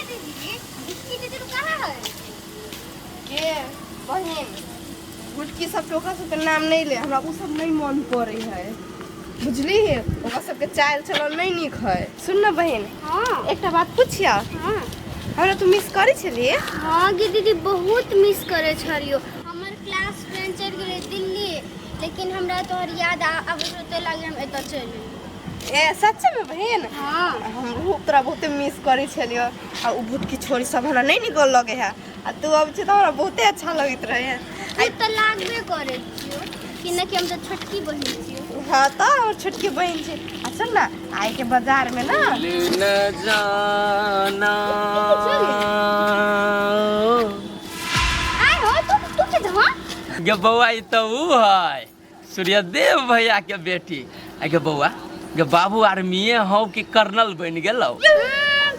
दीदी, गुटकी दीदी कहाँ है? के बहिन, गुटकी सब टोका सबके नाम नहीं ले, हमरा ओ सब नहीं मन पड़े है, बुझली? ओकरा सबके चाल चलन नहीं नीक है। सुन न बहिन। हाँ। एकटा बात पूछिया? हाँ। हमरा तू मिस करै छलियै? हाँ गे दीदी, बहुत मिस करे छलियो। हमर क्लास फ्रेंड चलि गेलै दिल्ली, लेकिन हमरा तोहर याद आबैत रहते, लागे हम एतऽ चलि एलियै। ए, सच्चे में बहिन? हाँ। हम तोरा बहुते मिस करै छलियो, आ उ भुटकी छोरी सब हमरा नहीं निकल लगे है, आ तू अब छै तऽ हमरा बहुते अच्छा लगैत रहे है। तू तऽ लागबे करै छियो कि न कि हम तऽ छोटकी बहिन छियो। हाँ तऽ हमर छोटकी बहिन छै। आ चल ना आइ के बाजार में ना। न जाना। आय हो, तू तू के जमा गे बौआ, ई तऽ ऊ है सूर्यदेव भैया के बेटी। आ गे बौआ, गे बाबू आर्मीए हौ कि कर्नल बनि गेलौ?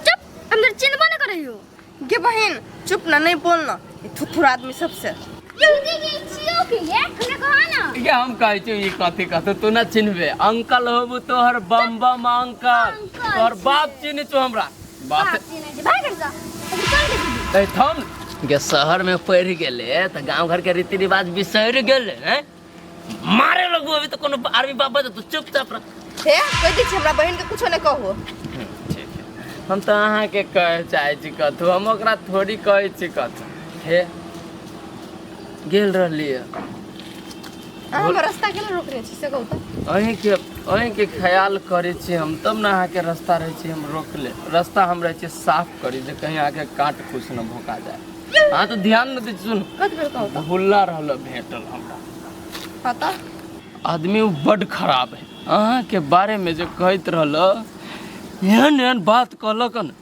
चुप, हम तो चिन्हबो न करै हो। गे बहिन, चुप ना, नहीं बोलना ई थुथुर आदमी सबसे। दीदी के छियो के ये हमरा कहा ना। गे हम कहै छियौ ई कथी कहतौ, तू न चिन्हबे, अंकल होबू तोहर, बम बम अंकल। अंकल। तोहर बाप चिन्ह छौ हमरा बाप। बाप चिन्है छै, भाग जा, अभी चल गे दीदी। ए थम गे, शहर में पढ़ि गेले तऽ गाँव घर के रीति रिवाज बिसरि गेले हैं। मारे लगबो अभी तऽ कोनो आर्मी बाप बजत, तू चुपचाप रह। हे, कहि दै छी, हमरा बहिन के कुछो नहीं कहू। ठीक है, हम तऽ अहाँके कहै चाहै छी कथू, हम ओकरा थोड़ी कहै छी कथू। हे, गेल रहलियै। अहाँ हमर रास्ता केना रोकने छी से कहू तऽ? अहीँके ख्याल करै छी हम, तब ने अहाँके रास्ता रहै छी हम रोकले। रास्ता हम रहै छी साफ करी जे कहीं अहाँके काँट कुछ न भोका जाए। अहाँ तऽ ध्यान नहि दै छी। सुन। कत बेर कहू तऽ? भुल्ला रहल भेटल हमरा। हाँ तऽ? आदमी ओ बड्ड खराब है। अहाँके बारेमे जे कहैत रहल, एहन एहन बात कहलक ने,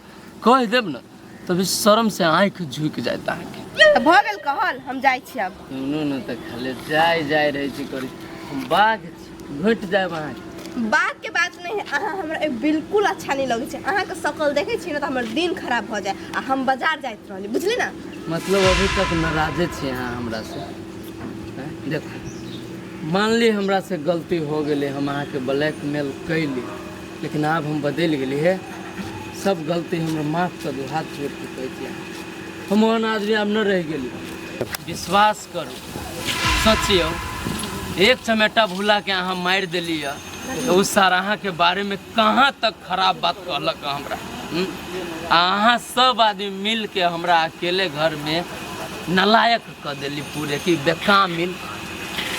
कहि देब ने तभी शर्म से आँखि झुकि जायत अहाँके। तऽ भऽ गेल कहल, हम जाइ छी आब। सुनू ने, तऽ खाली जाय जाय रहै छी करी, हम बाघ छी, घटि जायब अहाँके। बात के बात नहीं है, अहाँ हमरा एक बिल्कुल अच्छा नहीं लगै छै। अहाँके शकल देखै छी ने तऽ हमर दिन खराब भऽ जाय, आ हम बाजार जाइत रहली, बुझली ना? मतलब अभी तक नाराजे छी अहाँ हमरा से, हैं? देखू, मान ली हमरा से गलती हो गेलै, हम अहाँके ब्लैकमेल कैली, लेकिन आब हम बदलि गेली। हे, सब गलती हमरा माफ कर दू, हाथ जोड़ के कहै छी अहाँ। हम ओहन आदमी आब न रहि गेली, विश्वास करू। सोचियौ, एक चमेटा भुला के अहाँ मारि देलियै तऽ ओ सर अहाँके बारेमे कहाँ तक खराब बात कहलक हमरा, हम्म? आ अहाँ सब आदमी मिलके हमरा अकेले घरमे नालायक कऽ देली पूरे कि बेकामिल।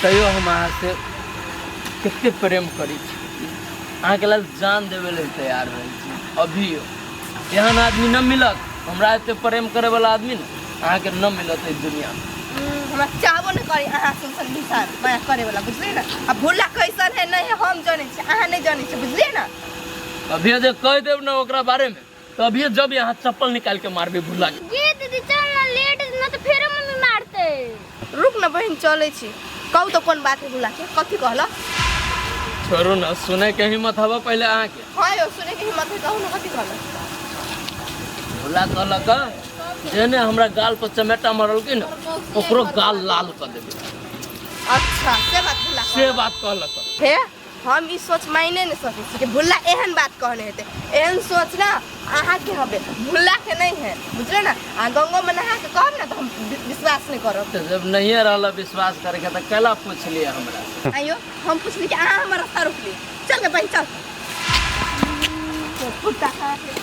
तैयो हम अहाँसँ कते प्रेम करै छी, अहाँके लेल जान देबै लेल तैयार रहै छी अभियो। एहन आदमी न मिलत हमरा, एते प्रेम करे वाला आदमी ने अहाँके न मिलत एहि दुनिया में। हमरा चाहबो नहि करी अहाँ सन इंसान माया करे वाला, बुझलियै ने? आ भोला कैसन है नहीं है हम जानै छी, अहाँ नहीं जानै छी, बुझलियै ने? अभिये जे कह देब ने ओकरा बारे में तो अभिये जब यहाँ चप्पल निकाल के मारबे भुला के। गे दीदी, चल ना, लेट ना तो फेरो मम्मी मारते। रुक न बहिन, चलै छी। कहू तऽ कोन बात है भुला के, कथी कहल? छोड़ू ना, सुने के हिम्मत हवा पहले अहाँके? हाँ यौ, सुने के हिम्मत है, कहू ने कथी कहल? भुला कहलक जेने हमरा गाल पर चमेटा मारलकै ने, ओकरो गाल लाल कऽ देबै। अच्छा, से बात भुला? से बात कहलक। हे, हम ई सोच मायने नहीं सकै छी कि भुल्ला एहन बात कहने हेतै। एहन सोच ना अहाँके हबे, भुल्ला के नहीं है, बुझले ना? आ गंगो में नहा के कहब ना तऽ हम विश्वास नहीं करब। तऽ जब नहिए रहल विश्वास करके तऽ कैला पूछलियै हमरा? आइयो हम पुछली कि अहाँ हमर रास्ता रोकली। चल गे बहिन, चल कुत्ता खा के।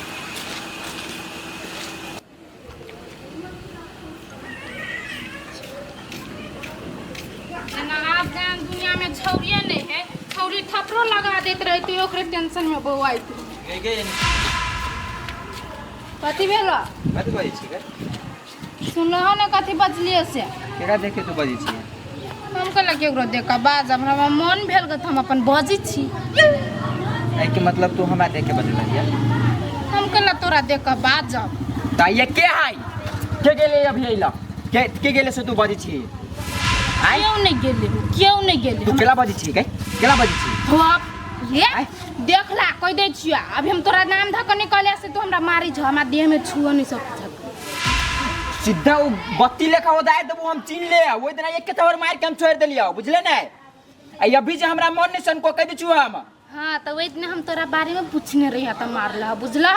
जेना आब गाम दुनिया में छौड़िए नहीं है, छौड़ी थपड़ो लगा देत रहती, ओकरे टेंशन में बौआइत रहे। कथी भेल? कथी बजै छी गे? सुनलहो ने कथी बजलिए से? केकरा देख के तू बजै छी? हम कहलक केकरो देख कऽ बाजब? हमरा मन भेल तऽ हम अपन बजै छी। एहिके मतलब तू हमरा देख के बजै लगिया? हम कहलक तोरा देख कऽ बाजब? तऽ ये के है, के गेलै अभी अइला, के के गेलै से तू बजै छी? आँय? केओ नहि गेलै, केओ नहि गेलै। तू केला बजै छी गे, केला बजै छी? थोप ये। आँय? देखला, कहि दै छियो, अभी हम तोरा नाम धऽ कऽ नहि कहले से तू हमरा मारै छ, हमरा देहमे छुओ नहि सकै छ। सीधा ओ बत्ती लेखा ओदाय देबू हम, चिन्ह ले। ओहि दिना एक थप्पड़ मारि के हम छोड़ि देलियौ, बुझले ने? आ अभी जे हमरा मन नहि सनको, कहि दै छियौ हम। हाँ तो वही दिन हम तोरा बारे में पूछने रही त मारल ह बुझल ह।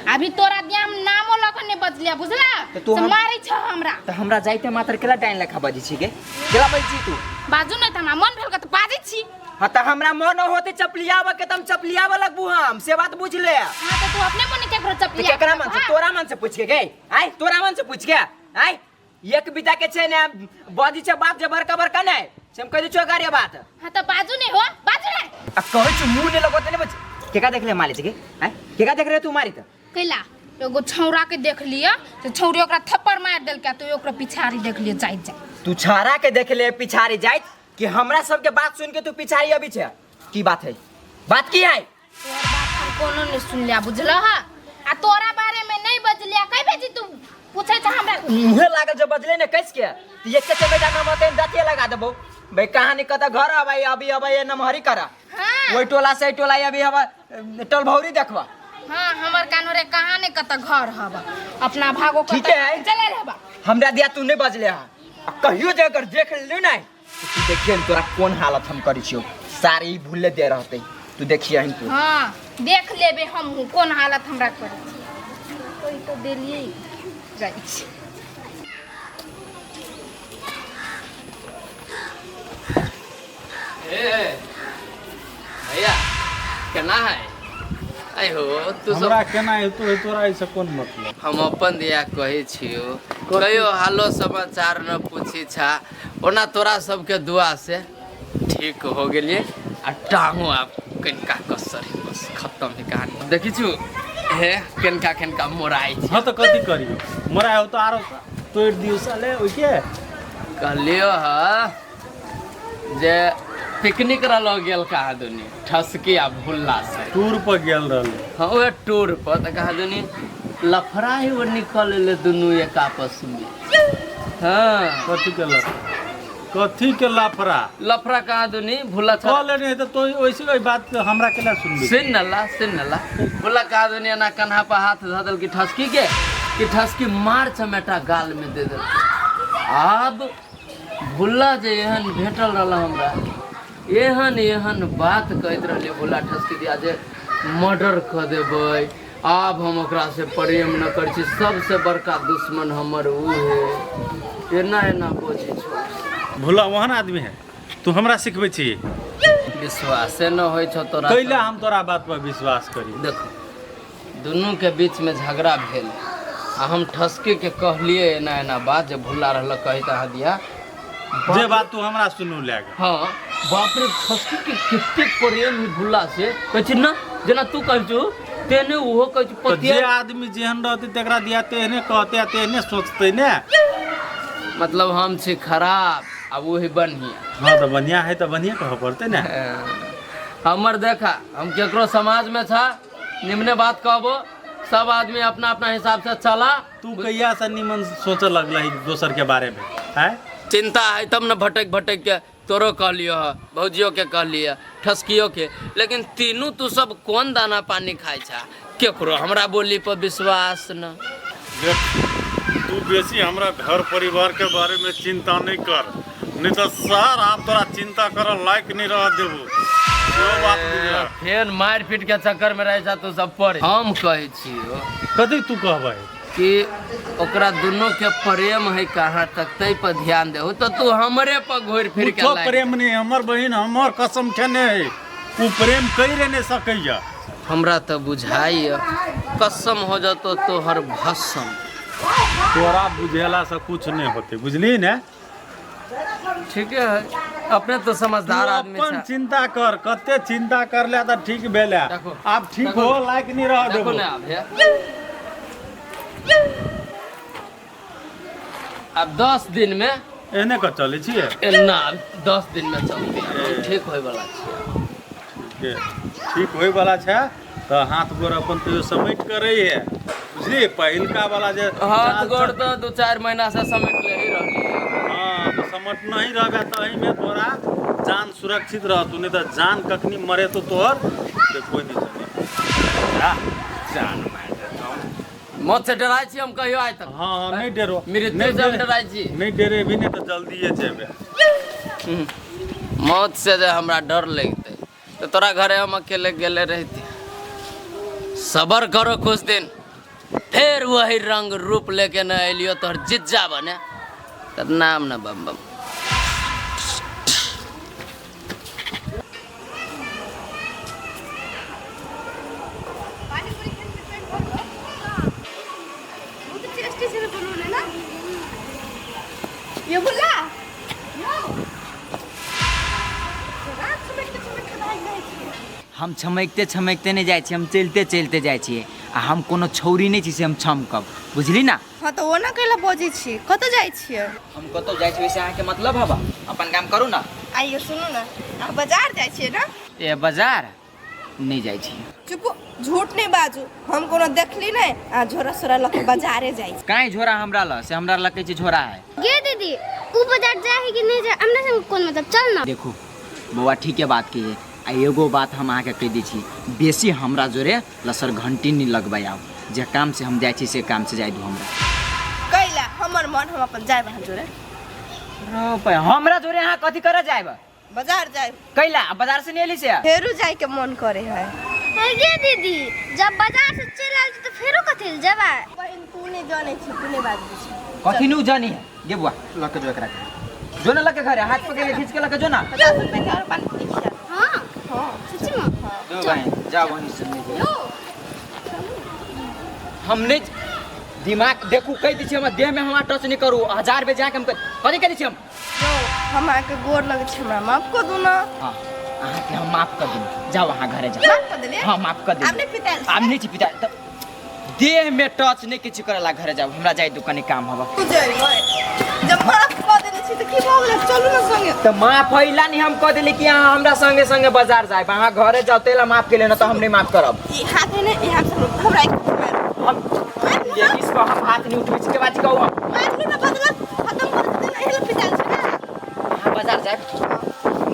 अभी तोरा दिया हम नामो लऽ के नहीं बजलिया बुझला, तऽ तू से हम- मारै छ हमरा। तऽ हमरा जाइते मात्र केला डाइन लेखा बजै छी गे, केला बजै छी तू? बाजू नहीं त हमरा मन भेल के त बाजै छी। हाँ तऽ हमरा मन होते चपलियाबऽ के तऽ हम चपलियाबऽ लगबू हम, से बात बुझ ले। हाँ तो तू अपने मन केकरो तऽ चपलिया केकरा मन से? तोरा मन से पूछ के गे, आय तोरा मन से पूछ के आय। एक बीता के छै ने बजी छै बात जे बड़का बड़का नहि से हम कहि दै छियौ गारिया बात। हाँ तो बाजू नहीं हो, बाजू नहीं। आ कहै छी मुँह नहि लगोते नहि बच। केका देख ले मारे छै गे, आय केका देख रहे तू मारी तऽ? कैला एगो छौड़ा के देख लिया तो छौड़ी ओकरा थप्पड़ मार देलकै तो ओकरा पिछाड़ी देख लिया जाइत जाइत। तू छाड़ा के देख ले पिछाड़ी जाइत कि हमरा सबके बात सुन के तू पिछाड़ी अभी छै? की बात है, बात की है? तोहर बात हम कोनो नहीं सुनलिया बुझल ह, आ तोरा बारे में नहीं बजलिया कई बेजी तू पूछै छ हमरा। मुहे लागल जब बजले ने कैस के त एक के बेटा न मते दातिया लगा देबो भाई। कहानी कत घर अबै अभी अबै नमहरी करा। हाँ। ओइ टोला से टोला अभी हवा टलभौरी देखबा। हाँ हमर कानोरे कहानी कत घर हवा अपना भागो कत ठीक है। चले रहबा। हमरा दिया तू नहीं बजले हा, आ कहियो जे अगर देख लेलु नहीं तू देखिए तोरा कोन हालत हम करै छियौ, सारी भूलले दे रहते तू देखिए हम तू। हाँ देख लेबे हम कोन हालत हमरा करै छी। कोई तो देलिए जाइ छी। ए भैया केना है? आइ हो तू सब हमरा केना हेतौ है तोरा एहिसँ कोन मतलब? हम अपन दिया कहै छियौ, कहियो हालो समाचार न पूछी छा। ओना तोरा सबके दुआ से ठीक हो गेलियै आ टांगो आब कनिका कसर है, बस खत्म है कहानी। देखी छु हे कनिका कनिका मोराइ छै। हाँ तो कथी करियो, मोराइ हो तो आरो तोड़ि दियौ साले ओइके। कहलियो ह जे पिकनिक रहलो गेल कहाँ दुनी ठसकी आ भुल्ला से टूर पर गेल रहलै। हाँ ओहे टूर पर तऽ कहाँ दुनी लफड़ा ही वो निकल एलै दुनू एक आपस में। हाँ कथी के लफड़ा? कथी के लफड़ा? लफड़ा कहाँ दुनी भुल्ला कह लेने है तो ओइसे ओइ बात हमरा केना सुनबी? सुन नला, सुन नला। भुल्ला कहाँ दुनी एना कन्हा पर हाथ धऽ देलकी ठसकी के कि ठसकी मार चमेटा गाल में दे देलकी। आब भुल्ला जे एहन भेटल रहल हमरा, एहन एहन बात कहैत रहलै भुल्ला ठसकी दिया जे मर्डर कऽ देबै, आब हम ओकरा से प्रेम न करै छी, सबसे बड़का दुश्मन हमर ऊ है, एना एना बजै छौ। भुल्ला ओहन आदमी है तू हमरा सिखबै छी? विश्वासे न होइ छौ तोरा। कैला हम तोरा बात पर विश्वास करी? देखो दुनू के बीच में झगड़ा भेल आ हम ठसके के कहलिए एना एना बात जे भुल्ला रहल कहैत अहाँ दिया जे बात तू हमरा सुनू लाग। हाँ बाप रे ठसकी के कते प्रेम है भुल्ला से, कहै छी ना जेना तू कहै छु तेने ओहो कहै छु। तो जे आदमी जेहन रहतै तकरा दिया तेहने कहतै आ तेहने सोचतै ने। मतलब हम छी खराब आ वही बढ़िया। हाँ तो बढ़िया है तो बढ़िया कहऽ पड़तै ने। हमर देखा हम केकरो समाज में छा निमने बात कहबो, सब आदमी अपना अपना हिसाब से चला। तू कहिया से निमन सोचे लगल दोसर के बारे में? है चिंता है तब न भटक भटक के तोरो कहलियो ह, भौजियो के कहलियो, ठसकियो के, लेकिन तीनू तू सब कोन दाना पानी खाइ छा, केकरो हमरा बोली पर विश्वास न। देख तू बेसी हमरा घर परिवार के बारे में चिंता नहीं कर, नहीं तो सर आप तोरा चिंता कर लायक नहीं रह देबो। बात बुझल। फेर मार पीट के चक्कर में रह जा तू सब पर। हम कहै छियो कथी तू कहबै? कि ओकरा दुनू के प्रेम है कहाँ तक तै पर ध्यान देहु तो तू हमरे पर घूरि फिर के कुछो लाग। प्रेम नहीं, हमर बहिन हमर कसम खेने है उ प्रेम कर नहीं सकैया। हमरा तो बुझाइया कसम हो जतो तोहर भस्म। तोरा बुझेला से कुछ नहीं होते बुझली ने? ठीक है अपने तो समझदार आदमी अपन छा। चिंता कर, कते चिंता कर ले तो ठीक भेले, आब ठीक हो लायक नहीं रह देखो देबो। ने आब हे। अब 10 दिन में एहने क चलै छियै? एना 10 दिन में चलते ठीक होय वाला छियै। ठीक होय वाला छै तऽ हाथ गोर अपन तैयो समेट के रही है बुझलियै? पहिलका वाला जे हाथ गोर तऽ 2-4 महीना से समेट ले ही रहलियै। हाँ तो समेट नहीं रहबे तऽ एहिमे तोरा जान सुरक्षित रहतौ, नहीं तऽ जान कखनी मरे तो तोहर से कोई नहीं जाने। जान मारि देतौ। मौत से डराइ छी हम कहियो आइ तक? हाँ हाँ नहीं डरो। मृत्यु से हम डराइ छी। नहीं डरे भी नहीं तऽ जल्दिए जेबे। मौत से जे हमरा डर लगतै तो तोरा घरे हम अकेले गेले रहती। सबर करो कुछ दिन, फिर वही रंग रूप लेके न अलियो तोहर जिज्जा बने तब नाम न बम बम। पानीपुरी खाने में पेट भर गयो। बहुत टेस्टी से बनौले ना ये बोला यो रात समेट के भागि जाइ छियै। हम छमकिते छमकिते नहि जाइ छियै, हम चलिते चलिते जाइ छियै। आ हम कोनो छौरी नहि छी से हम छमकब, बुझली ना? हाँ तो ओना कैला बजै छी, कतऽ जाइ छियै? हम कतौ जाइ छी ओहिसँ अहाँके मतलब हबा? अपन काम करू ना। आइयो सुनू ना, अहाँ बाजार जाइ छियै ना? ए बाजार नहि जाइ छियै। चुप, झूठ नहि बाजू, हम कोनो देखली नहि आ झोरा सोरा लऽ के बाजारे जाइ छी। काहे झोरा हमरा लग से हमरा लग कहै छी झोरा है। गे दीदी उ बाजार जाए है कि नहीं जाए हमरा संग कोन मतलब, चल ना। देखू बौआ ठीके बात की है, आ एगो बात हम अहाँके कहि दै छी, बेसी हमरा जोरे लसर घंटी नहि लगबै आब, जे काम से हम जाइ छी से काम से जाइ दू हमरा। कैला हमर मन हम अपन जायब अहाँ जोरे। रो हमरा जोरे अहाँ कथी करऽ जायब? बाजार जायब। कैला बाजार से नहीं एली से? फेरू जाय के मन करे है। गे दीदी जब बाजार से चल आयल तो फेरो कथी ले जेबै? बहिन तू नहीं जानै छी, तू नहीं बाजै छी। कथी नु जानी है? गे बुआ लके जो एकरा के। जो ना लके घरे हाथ पकड़ के खींच के लके जो ना। 50 रुपए के और पानी खिया। हां हां सच्ची में? जो बहन जा वहीं से नहीं हमने दिमाग देखू कहि दै छी हमर देह में हमरा टच नहीं करू, 1000 बजे जाके हम कथी कहि दै छी हम? हम आके गोर लगे छी, हमरा माफ कर दू ना। हां अहाँ के हम माफ कर दिली, जाओ अहाँ घरे जाओ। माफ कर दिलियै? हां माफ कर दिली। आब नहीं पितायल? आब नहीं छी पितायल। त देह में टच नहीं किछु करला, घरे जाओ, हमरा जाय दुकान काम हबा। तू जइबै जब माफ कर देने छी त की भऽ गेलै, चलू ना संगे। त माफ हैला नहीं हम कह देली कि अहाँ हमरा संगे संगे बाजार जायब, अहाँ घरे जाओ तेला माफ केले ना त हम नहीं माफ करब। ई हाथ है ने, ई हाथ से हमरा एक मार। हम लेडीज पर हम हाथ नहीं उठबै छी, के बात कहू हम? मार लू ना, बदला खत्म कर देते ना, एहला पितायल छै ना। अहाँ बाजार जायब?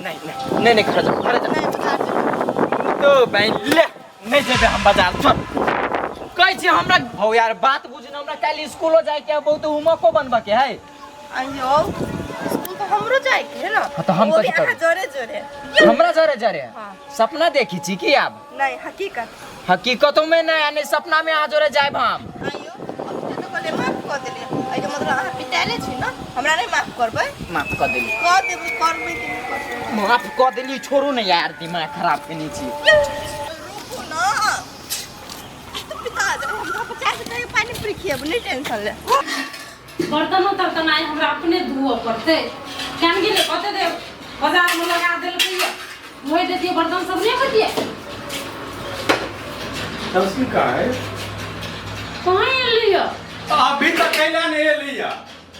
नहीं नहीं नहीं नहीं घरे जाओ, घरे जाओ। नहीं बाजार जायब। तो बहन ले नहीं जेबे हम बाजार, चल। कहै छी हमरा हौ यार बात बुझ न, हमरा काल्हि स्कूलो जाय के है, बहुत होमवर्को बनबऽ के है। अयो स्कूल तो हमरो जाय के है ना। हाँ, तो हम वो भी कथी अहाँ करू? जोरे जोरे। हमरा जोरे जोरे? हाँ। सपना देखी छी की आब? नहीं हकीकत। हकीकतो में नहीं, यानी सपना में अहाँ जोरे जायब हम। आइयो अब तो कहले माफ कर देलियै, एहिके मतलब अहाँ पिटायले छी ना, हमरा नहीं माफ करबै? माफ कर देली। कर देबै, करबै कि नहीं करबै? माफ कर देली, छोड़ू ना यार, दिमाग खराब केने छी। रुकू ना, तो पिता जाए, हम तो 50 रुपया के पानी पूरी खिएब, नहीं टेंशन ले। बर्तनो तर्तन आइ हमरा अपने धोअ पड़तै, केन गेलै कते देर बाजार में लगा देलकै, धोइ देतियै बर्तन सब नहि होतियै। का है कहाँ एलियै? अभी तक कैला नहीं एलियै,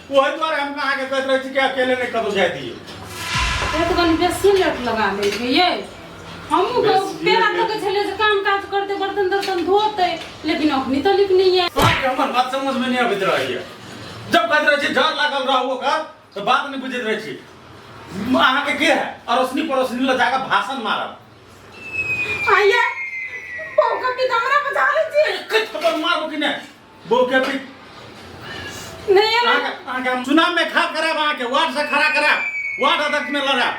ओहि दुआरे हम अहाँके कहैत रहै छी कि अकेले नहीं कतौ जाय दियै। ते तऽ कनि बेसी लेट लगा देलकै यै। हमहूँ पेड़ा तक छलियै जे काम काज करतै, बर्तन तर्तन धोतै, लेकिन अखनी तक नहीं है। अहाँके हमर बात समझ में नहीं अबैत रहैए, जब कहैत रहै छी डर लागल रहू ओकर तऽ बात नहीं बुझैत रहै छी। अहाँके के है अड़ोसनी पड़ोसनी लग जाके भाषण मारब। आइए बहू के पिता हमरा बचा लै छी। एक थप्पड़ मारबो कि नहीं बहू के पिता? नहीं एलै। अहाँके हम चुनाव में खड़ा करायब, अहाँके वार्ड से खड़ा करायब, वार्ड अध्यक्ष में लड़ायब,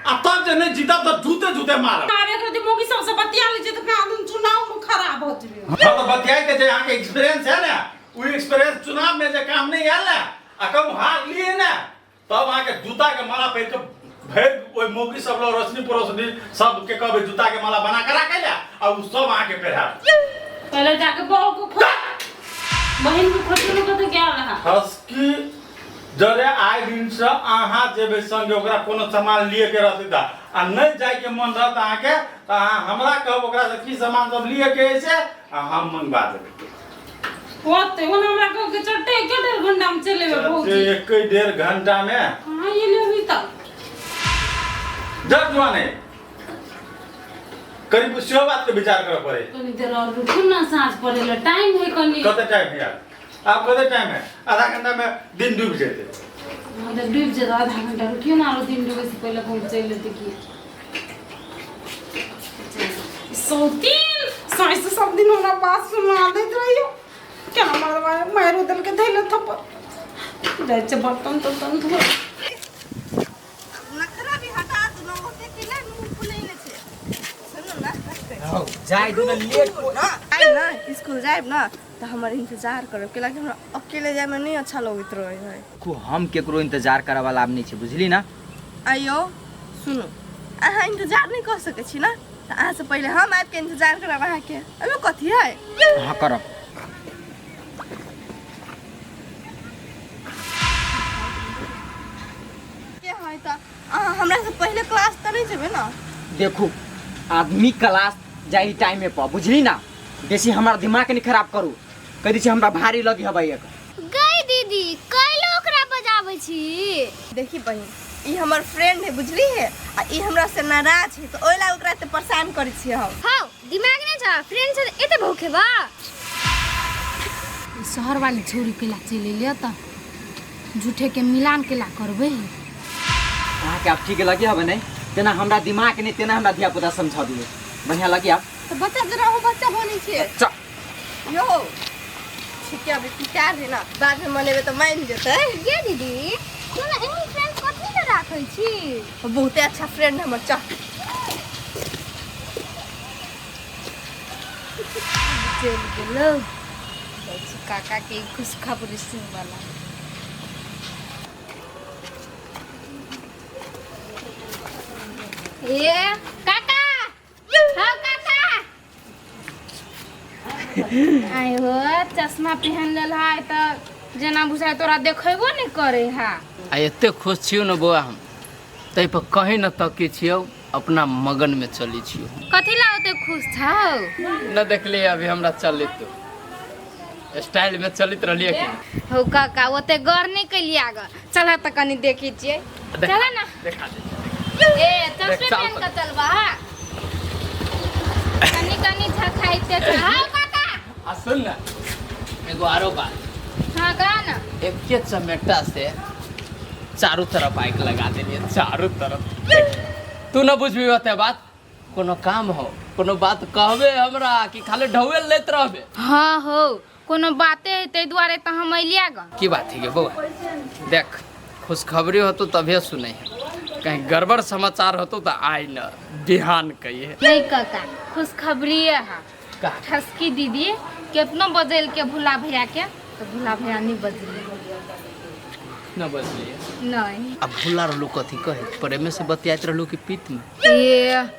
आ तब जे नहीं जीतब तऽ जूते जूते मारब। आब एक रति मौगी सबसे बतिया लै छी तऽ कानून चुनाव में खराब हो जेबै। हाँ तो बतियाई के जे अहाँके एक्सपीरियंस है ना, ओ एक्सपीरियंस चुनाव में जे काम नहीं आयल ना, आ कहूँ हार लिए ना, तब अहाँके जूता के माला पहिर के भरि ओहि मौगी सब लग रोशनी पड़ोसनी सबके कहबै जूता के माला बना के राखै ला, आ उ सब अहाँके पहिरायब। पहले जाके बहू को खोज, बहिन को खोजलू कतऽ गेल रहा? हस्की जरे आइ दिन से अहाँ जेबै संगे, ओकरा कोनो सामान लिए के रहतै तऽ, आ नहीं जाय के मन रहत अहाँके तऽ अहाँ हमरा कहब ओकरा से की सामान सब लिए के अछि आ हम मंगवा देबै। होतै ओना हमरा कहू के चट्टे एक डेढ़ घंटा में चलि एबै भौजी। चट्टे एक डेढ़ घंटा में? कहाँ एलियै अभी तक? जब जुआने करीब सेहो बात के विचार करऽ पड़े। कनी देर और रुकू ना, साँझ पड़े ला टाइम है कनी। कते टाइम है यार? आब कते टाइम है? आधा घंटा में दिन डूब जेतै। हाँ तऽ डूबि जेतै, आधा घंटा रुकियो ना, आरो दिन डूबै से पहिले पहुँच चलि एतै की। सौतीन साँझ से सब दिन हमरा बात सुना दैत रहियो, केना मारबा मारि देलकै धैले थप्पड़। जाइ छै बर्तन तर्तन धोए। नखरा भी हटा दू ना, ओते केला मुँह फुलैने छै। हो जाय दू ना लेट ना आइ ना स्कूल जायब ना तऽ हमर इंतजार करब, कैलाकि हमरा अकेले जायमे नहि अच्छा लगैत रहै है। को हम केकरो इंतजार करऽ वाला आब नहि छै, बुझली ना? आइयो सुनू, अहाँ इंतजार नहि कऽ सकै छी ना, तऽ अहाँसँ पहिले हम आबिके इंतजार करब अहाँके। एहिमे कथी है? हाँ करब। के है तऽ अहाँ हमरासँ पहिले क्लास तऽ नहि जेबै ना? देखू आदमी क्लास जाई टाइमे पर, बुझली ना? बेसी हमार दिमाग नहीं खराब करू, कह दै छी हमरा भारी लगी हबै एक। गई दीदी कैलो ओकरा बजाबै छी? देखी बहिन, ई हमर फ्रेंड है, बुझली है, आ ई हमरा से नाराज है, तऽ ओहि ला ओकरा एते परेशान करै छियै हम। हौ दिमाग नहि छ, फ्रेंड से एते भौखेबा? शहर वाली छौरी केला चलि एलियै तऽ झूठे के मिलान केला करबै। अहाँके आब ठीक लगी हबै नहीं? तेना हमरा दिमाग नहीं तेना हमरा धिया पुता समझा दिए, बढ़िया लगी आब? तऽ बच्चा जरा हो बच्चा बनै छियै। चल यो ठीक है, अभी पिटा रहे ना, बाद में मनेबे तऽ मान जेतै। ये दीदी तू ना एहन फ्रेंड कथी लए राखै छी? बहुते अच्छा फ्रेंड हमर। चल चलि गेलौ जाइ छी काका के खुशखबरी सुनबला। ए काका, हौ काका, आइ हो चश्मा पहन लेल है तऽ जेना बुझाइ तोरा देखेबो नहि करे है। आ एते खुश छियौ ने बौआ हम, ताहि पर कहीं न तकी छियौ, अपना मगन में चली छियौ। कथी ला ओते खुश छौ? न देखलियै अभी हमरा चलित तो स्टाइल में चलित रहलियै कि हौ काका ओते गौर नहि केलियै ग, चल तऽ कनी देखै छियै। चल ना देखा दे। ए चश्मे चाल पहन के चलबा, कनी कनी झखाइते चल। हौ काका आ सुन ना एगो आरो बात। हाँ कहा ना। एके चमेटा से चारू तरफ आगि लगा देलियै, चारू तरफ। तू न बुझबी ओते बात, कोनो काम हो कोनो बात कहबे हमरा कि खाली ढौए लेत रहबे? हाँ हो कोनो बाते है ताहि दुआरे तऽ हम अलिया ग। की बात है गे बौआ? देख खुशखबरी होतो तभे सुनै है, कहीं गड़बड़ समाचार होतो तो आइ न बिहान कहिए। नहीं काका खुशखबरी है। का? ठसकी दीदी केतनो बदल के भुला भैया के तो भुला भैया नहीं बदली। न बजलिए? नहीं। आ भुला रहलू कथी कहे, प्रेमे से बतियाइत रहलू कि पीत में? ए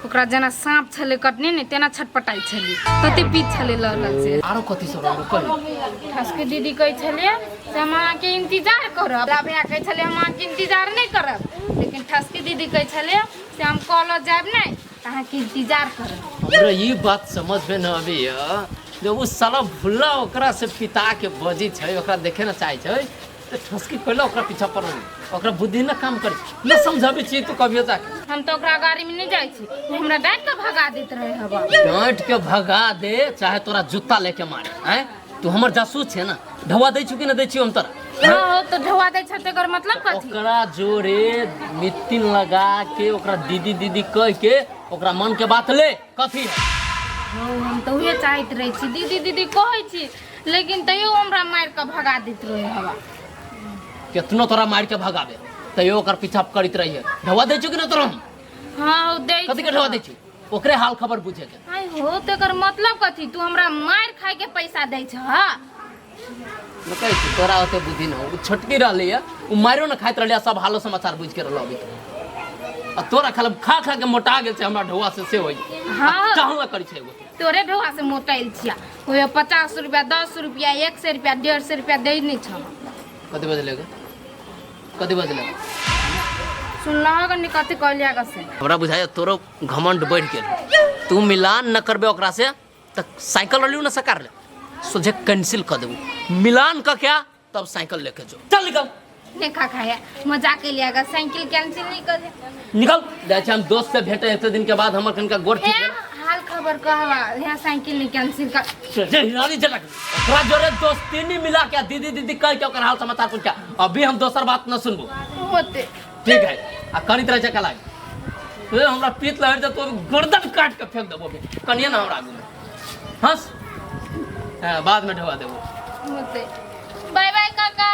ओकरा जेना सांप छलै कटने ने तेना छटपटाइ छलै, तते पीत छलै लड़ल से। आरो कथी सब रहलू कहे? ठसकी दीदी कहै छलै से हम अहाँके इंतजार करब, भुला भैया कहै छलै हम अहाँके इंतजार नहि करब, लेकिन ठसकी दीदी कहै छलै से हम कॉलेज जायब नहि तऽ अहाँके इंतजार करब। हमरा ई बात समझ में न अबैया, जब ओ साला भुल्ला ओकरा से पिता के बजी छै, ओकरा देखे न चाहे छै, तऽ ठसकी पहिले ओकरा पीछा पड़ल, ओकरा बुद्धि न काम करे, न समझाबै छी तू कभियो जाके। हम तऽ ओकरा गाड़ी में नहीं जाइ छी, ओ हमरा डाँटि कऽ भगा दैत रहे हवा। डाँट के भगा दे चाहे तोरा जूता लेके मारे, आँय तू हमर जासूस छै ना, ढौआ दै छु कि न दै छियौ हम तोरा? हाँ हो तो ढौआ दै छै तेकर मतलब कथी? ओकरा जोरे मित्तिन लगा के ओकरा दीदी दीदी कह के ओकरा मन के बात ले कथी है। हौ हम तऽ उहे चाहैत रहै छी, दीदी दीदी कहै छी, लेकिन तैयो हमरा मारि कऽ भगा दैत रहे हवा। केतनो तोरा मारि के भगाबे तैयो ओकर पीछा करैत रहिए। ढौआ दै छु कि न तोरा हम? हाँ हो दै। कथी के ढौआ दै छु? ओकरे हाल खबर पूछे के। आइ हो तेकर मतलब कथी? तू हमरा मारि खाय के पैसा दै छ? न कहै छी तोरा ओते बुद्धि न हो, उ छोटकी रहली है, उ मारियो न खाइत रहली है, सब हालो समाचार बुझि के रहलो अभी। आ तोरा खाली खा खा के मोटा गेल छै हमरा ढौआ से होई। हाँ। चाहला करै छै एगो। तोरे ढौआ से मोटाइल छिया, ओए 50 रुपया 10 रुपया 100 रुपया 150 रुपया दै नहि छ। कथी बजले गे? कथी बजले? सुनलह कनी कथी कहलिया ग से? हमरा बुझाया तोरो घमंड बढ़ि गेल, तू मिलान न करबे ओकरा से तऽ साइकिल रहलियो न सकार ले, सोझे कैंसिल कर देबू, मिलान क क्या तब साइकिल लेके जो। चल निकल। नहीं खा खाया मजाक के लिया ग, साइकिल कैंसिल नहीं कर। निकल जाइ छी हम दोस्त से भेटे एते दिन के बाद, हमर कनिका गोर ठीक हे भेल। हाल खबर कहवा, यहाँ साइकिल नहीं कैंसिल कर। जे हिरानी झटक ओकरा जोरे दोस्ती नहीं मिला के दीदी दीदी कह के ओकर हाल समाचार पूछ के अभी हम दोसर बात न सुनबो। होते ठीक है आ कनी तरह चका लाग ए हमरा पीत लहर जे तो गर्दन काट के फेंक देबो कनिया ना हमरा आगू में हंस। हां बाद में ढवा देबो। होते बाय बाय काका।